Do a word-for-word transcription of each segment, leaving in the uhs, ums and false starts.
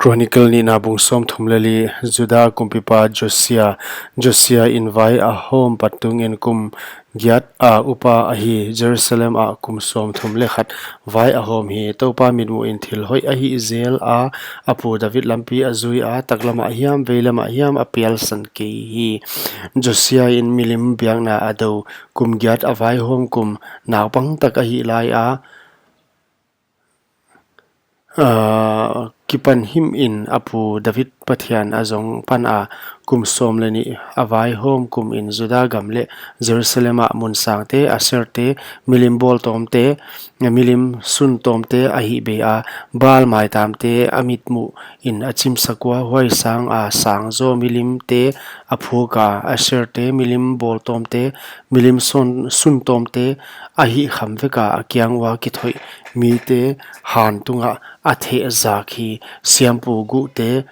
Chronicle nihna bung sawmthum leh li. Juda kumpipa Josia. Josia in vai a hawm pat tungin kum giat a upa ahi. Jerusalem ah kum sawmthum leh khat vai a hawm hi. Toupa mitmuhin thil hoih a hih zel a, a pu David lampi a zui a, taklam ah hiam veilam ah hiam a pialsan kei hi. Josia in milim biakna a dou, kum giat a vaihawm kum, naupang tak a hih lai a, aa, kipan himin a pu David Pathian a zong pan a, kum sawm leh nih a vaihawm kumin Juda gam leh Jerusalem ah mun sangte, Aserte, milim bawltawmte, milim suntawmte a hih bei a, Baal maitamte a mitmuhin a chimsak ua, huai sang a sang zaw milimte a phuk a, Aserte, milim bawltawmte, milim sun, suntawmte a hih kham vek a, a kiang ua kithoih mite han tungah a thehzak hi. Siampu guhte,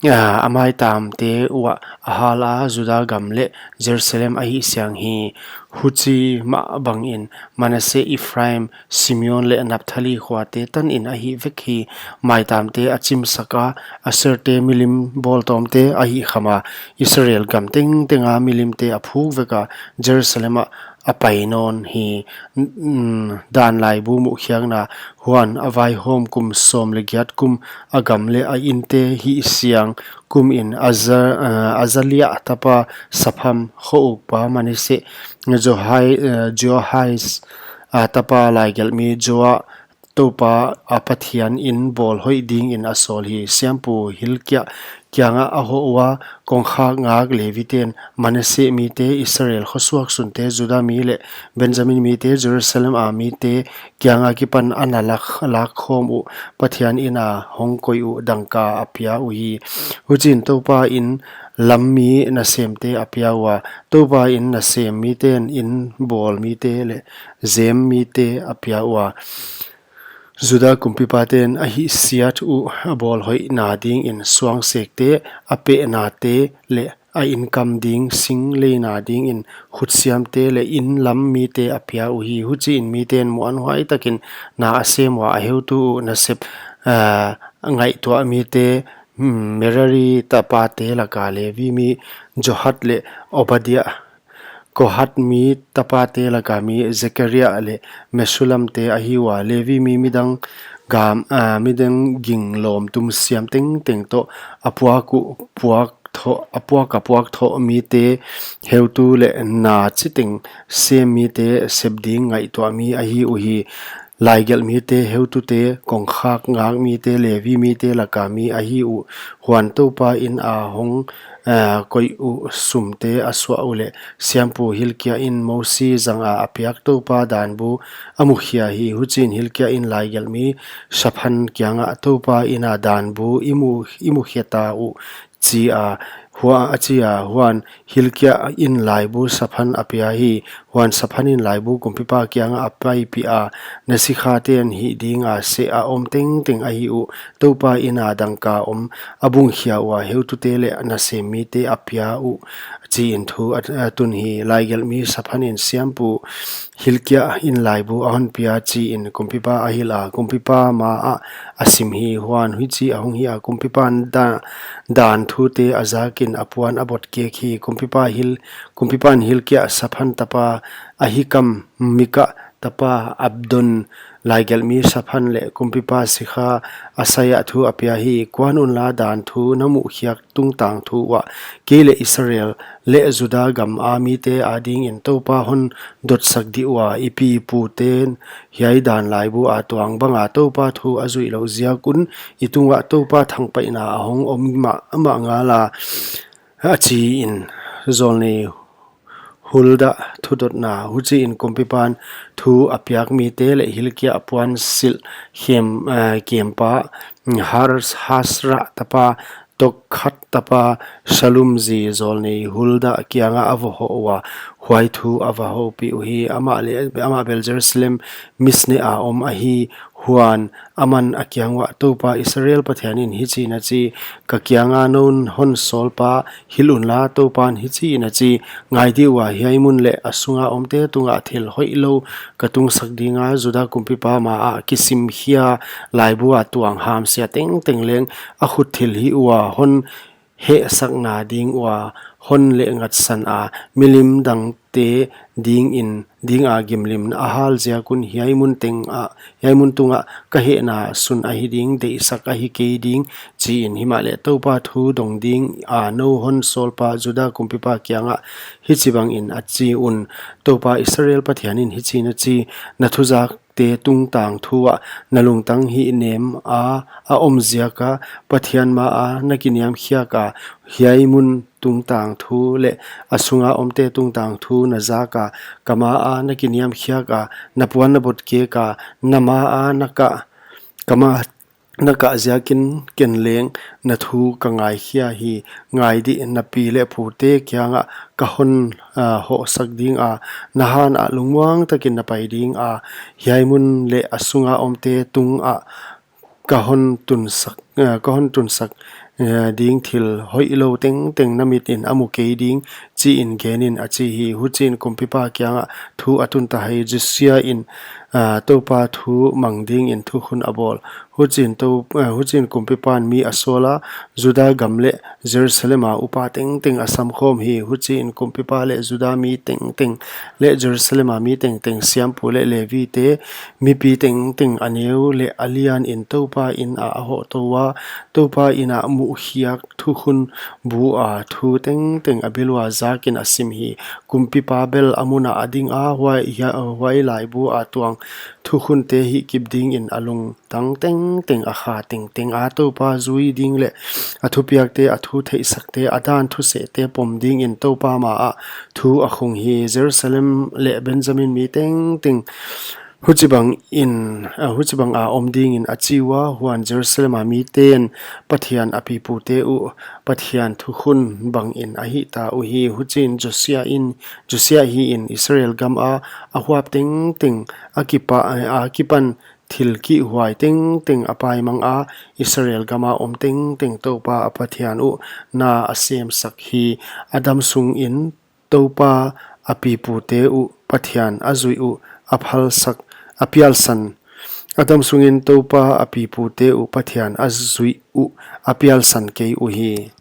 aa, a maitamte uah a hal a, Juda gam leh Jerusalem a hih siang hi. Huchi mah bangin Manasseh, Ephraim, Simeon leh Naphtali khuate tanin a hih vek hi. Maitamte a chimsak a, Aserte, milim bawltawmte a hih kham a, Israel gam tengteng a milimte a phuk vek a, Jerusalem ah a pai nawn hi. N-, n-, Dan laibu muhkhiakna. Huan a vaihawm kum sawm leh giat kum, a gam leh a inte hih siang kumin Aza-, aa, Azaliah tapa Sapham, khoukpa Manasseh, Johai-, aa, Joahaz, aa, tapa laigelhmi Joah, Toupa a Pathian in bawl hoih dingin a sawl hi. Siampu Hilkia kiangah a hoh ua, kongkhak ngak Leviten, Manasseh mite, Israel khosuak sunte, Juda mi leh Benjamin mite, Jerusalem a mite kianga kipan a na lak, lak khawm uh, Pathian ina hong koih uh dangka a pia uhi. Huchiin Toupa in lam mi nasemte a pia ua, Toupa in nasem miten in bawl mite leh zem mite a pia ua. Juda kumpipaten a hihsiat uh a bawl hoihna dingin suangsekte, a pehnate leh a inkam ding sing leina dingin khutsiamte leh in lam mite a pia uhi. Huchiin miten muanhuai takin na a sem ua, a heutu uh nasep, aa, ngaihtuah mite, hmm, Merari tapate laka Levi mi Johat leh Obadiah, Kohat mi tapate laka mi Zekaria leh Mesulamte ahi ua. Levi mi midang gam, aa, midang ging lawm tum siam tengteng toh a puak uh puak thoh, a puak a puak thoh mite heutu leh na chiteng sem mite sep ding ngaihtuah mi ahi uhi. Laigelh mite, heutute, kongkhak ngak mite, Levi mite laka mi ahi uh. Huan Toupa ina hong, aa, koih uh sumte a suah uleh, siampu Hilkia in Mosi zanga a piak Toupa danbu a mukhia hi. Huchiin Hilkia in laigelhmi Saphan kiangah, Toupa ina danbu i mu, i mukhia ta uh, chi a, hua, a chi a. Huan Hilkia in laibu Saphan a pia hi. Huan Saphan in laibu kumpipa kiangah a paipih a, na sikhaten hih dinga seh a om tengteng ahi uh, Toupa ina dangka om a bungkhia ua, heutute leh nasem mite a pia uh, chiin thu a, a tun hi. Laigelhmi Saphan in siampu Hilkia in laibu a hon pia chiin kumpipa a hilh a, kumpipa maah a sim hi. Huan huchi a hong hi a, kumpipan da, dan thute a zakin a puan a bot kek hi. Kumpipa Hil, kumpipan Hilkia Saphan tapa Ahikam, Mika tapa Abdon, laigelhmi Saphan leh kumpipa sikha Asaia thu a pia hi. Kuan unla, dan thu na muhkhiak tungtang thu uah, kei leh Israel leh Juda gama mite adingin Toupa hon dotsak dih ua, i pi i puten hiai dan laibu a tuang banga Toupa thu a zuih louh ziak un i tungah Toupa thangpaihna a hong om mahmah ngala, a chiin. Zawlnei Hulda thudotna. Huchiin kumpipan thu a piak mite leh Hilkia a puan silh khem, eh, kempa Har, Hasra tapa Tokhat tapa Shalum zi zawlnei Hulda kiangah a va hoh ua, huai thu a va houpih uhi. Amah leh, amah bel Jerusalem Misne a om ahi. Huan aman a kiang uah, Toupa Israel Pathianin hichiin a chi: Ka kianga nou hon sawlpa, hilh unla, Toupan hichiin a chi: Ngai dih ua, hiai mun leh a sunga omte tungah thil hoihlou ka tungsak dinga, Juda kumpipa maah kisimkhia laibua tuang hamsia tengteng leng a khut thilhih ua hon hehsakna ding ua hon lehngatsana, milim dangte dingin, dinga gimlim a hal ziak un hiai mun tengah, hiai mun tungah ka hehna sun ahi ding, deihsak ahi kei ding, chiin. Himahleh Toupa thu dong dinga nou hon sawlpa Juda kumpipa kiangah hichibangin a chi un: Toupa Israel Pathianin hichiin a chi: Na thuzak te tungtang thu ah na lungtang hih nema a om ziaka, Pathian maa na kiniamkhiaka, hiai mun tungtang thu leh a sunga omte tungtang thu na zaka, ka maa na kiniamkhiaka, na puan na bot keka, na maa na kah, ka maa na kah ziakin ken leng na thu ka ngaikhia hi. Ngai dih, na pi leh pute kiangah ka hon, ah, hohsak dinga, na hanah lungmuang takin na pai dinga, hiai mun leh a sunga omte tungah ka hon tunsak, eh, ka hon tunsak, eh, ding thil hoihlou tengteng na mitin a mu kei ding, chiin genin, a chi hi. Huchiin kumpipa kiangah thu a tun ta hi. Josia in, ah, Toupa thu mang dingin thukhun a bawl. Huchiin Tou-, eh, huchiin kumpipan mi a sawla, Juda gam leh Jerusalema upa tengteng a samkhawm hi. Huchiin kumpipa leh Juda mi tengteng leh Jerusalema mi tengteng, siampu leh Levite, mipi tengteng, a neu leh a lianin Toupa in ah a hohtou ua, Toupa in ah muhkhiak thukhun bua thu tengteng a bil ua, zakin a sim hi. Kumpipa bel a munah a dinga, huai, hia-, huai laibua tuang thukhunte hihkip dingin a lungtang tengteng, a kha tengtenga Toupa zui ding leh a thupiakte, a thu theihsakte, a dan thusehte pom dingin Toupa maah thu a khung hi. Jerusalem leh Benjamin mi tengteng huchibangin, ah, huchibanga om dingin a chi ua. Huan Jerusalema miten Pathian a pipute uh Pathian thukhun bangin a hihta uhi. Huchiin Josia in, Josia hiin Israel gama a huap tengteng, a kipa-, a kipan thil kihhuai tengteng a paimanga, Israel gama om tengteng Toupa a Pathian uh na a semsak hi. A dam sungin Toupa a pipute uh Pathian a zuih uh a phalsak, a pialsan. A dam sungin Toupa a pipute uh Pathian a zuih uh a pialsan kei uhi.